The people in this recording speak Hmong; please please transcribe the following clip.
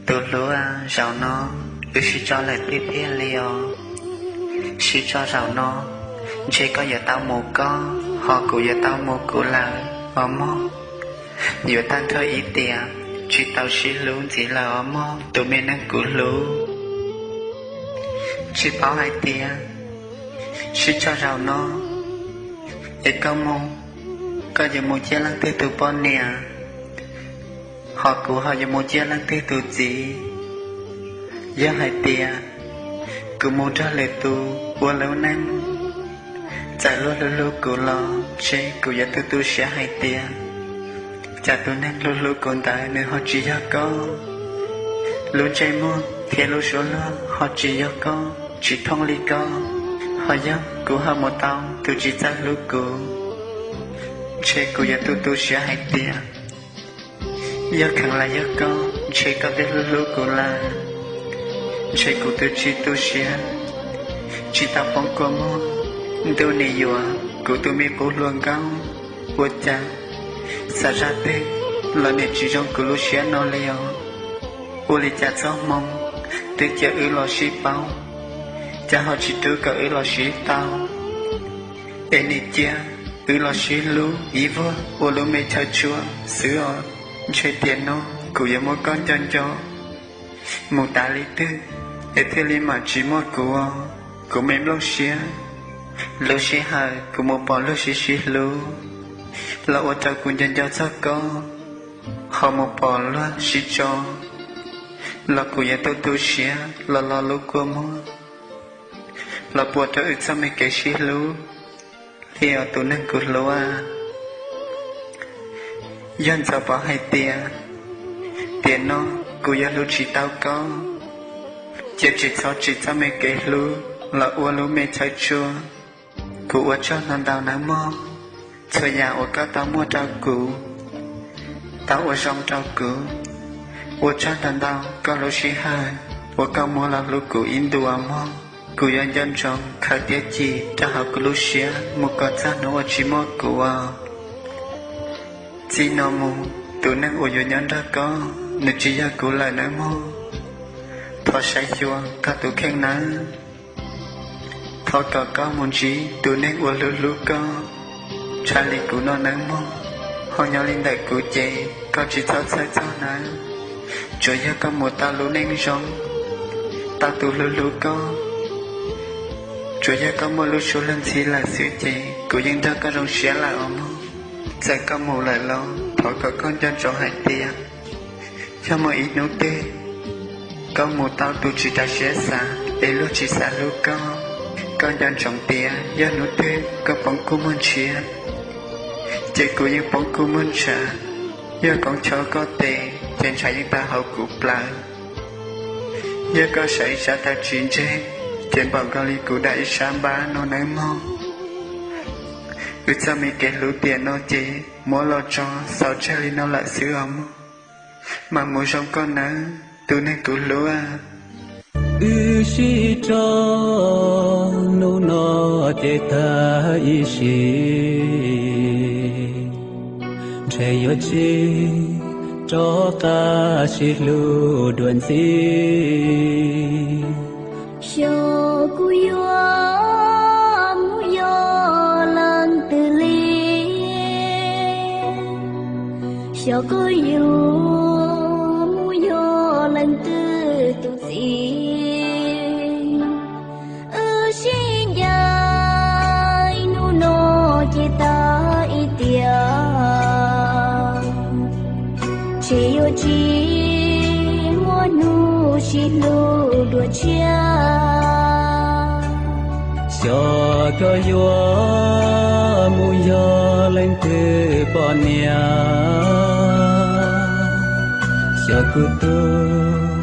Tus hlub, zaum no wb sib tso lawm tiag tiag li os. Sib tso zaum no, ntshe koj yuav tau mus koj, ho kuv yuav tau mus kuv lawm os mog. Yuav tag nrho ib tiam, tsis tau sib hlub ntxiv lawm os mog tus me neeg kuv hlub. Tsis paub hais tias, sib tso zaum no, es koj mus, koj yuav mus ciaj leej twg tus poj niam, ho kuv ho yuav mus ciaj leej twg tus txiv. Yog hais tias kuv mus nrog lwm tus ua lub neej, txawm luag hlub hlub kuv los ntshe kuv yuav tu tu siab hais tias, cas tus neeg hlub hlub kuv ntawd nws ho tsis yog koj. Lub ntsej muag thiab lub suab luag ho tsis yog koj, tsis thooj li koj, ho yog kuv ho mus tau tus tsis txawj hlub kuv, ntshe kuv yuav tu tu siab hais tias, yog kheev los yog koj, ntshe koj twb hlub hlub kuv lawm. Ntshe kuv twb tsis tu siab, tsis tau poob kua muag, ntuj nim yuam kuv tus me qub hluas nkauj. Ua cas xav zaj twg los nim tsis zoo kuv lub siab no li os. Ua li cas txoj hmoo twb cia wb los sib paub, cas ho tsis rub kom wb los sib tau, es nim cia wb los sib hlub ib vuag ua lub me chaw tshua xwb os. Ntshe tiam no kuv yuav muab koj nco nco mus tas li twg, es thiaj li mam tsis muaj kuv, kuv me nplooj siab. Lub sij hawm kuv mus pom luag sib sib hlub, los ua rau kuv nco nco txog koj, ho mus pom luag sib tso, los kuv yuav tu tu siab los lo lub kua muag, los puas rau wb txoj me kev sib hlub li os tus neeg kuv hlub. Yog ntxov paub hais tias, tiam no kuv yuav hlub tsis tau koj, ces tsis txhob tsim txoj me kev hlub los ua lub me chaw tshua. Kuv ua tsaug ntau ntau nawb mog, txhua yam uas koj tau muaj rau kuv, tau ua zoo rau kuv. Ua tsaug ntau ntau koj lub sij hawm uas koj muab los hlub kuv ib ntus mog. Kuv yuav nco ntsoov khaws thiab cim rau hauv kuv lub siab mus kom txog hnub uas tsis muaj kuv. Txij no mus tus neeg uas yuav nyob nrog koj, nws tsis yog kuv lawm nawb mog. Thov saib xyuas koj tus kheej nawb. Thov kom koj mus ntsib tus neeg uas hlub hlub koj tshaj li kuv no nawb mog. Ho nyob li ntawm kuv ces koj tsis txhob txhawj txog nawb. Tsuas yog koj mus tau lub neej zoo, tau tus hlub hlub koj, tsuas yog koj muaj lub suab luag ntxhi lawm xwb ces kuv yeej nrog koj zoo siab lawm os mog. Txawm koj mus lawm los thov kom koj nco ntsoov hais tias, yog muaj ib hnub twg koj mus tau tus tsis raws siab xav es luag tsis xav hlub koj, koj nco ntsoov tias yog hnub twg koj poob kua muag ntshiab, ces kuv yeej poob kua muag ntshav. Yog koom chob koj tes ces ntshav yeej tawg hauv kuv plawv. Yog koj sawv ib sab taw tsis ntseg, ces npaum nkaus li kuv dam ib sab npab no nawb mog. Wb txoj me kev hlub tiam no ces muab los tso xaus tseg li no lawm xwb os mog. Mas mus zoo koj nawb tus neeg kuv hlub. Wb sib tso hnub no ces tag ib sim, ntshe yuav tsis rov qab sib hlub dua ntxiv. Xyov kuv yuav mus yos leej twg li, xyov kuv yuav mus yos leej twg tus txiv. Wb sib ncaim hnub no ces tag ib tiam, ntshe yuav tsis muaj hnub sib hlub dua tshiab. Xyov koj yuav mus yos leej twg poj niam, xyov kuv tus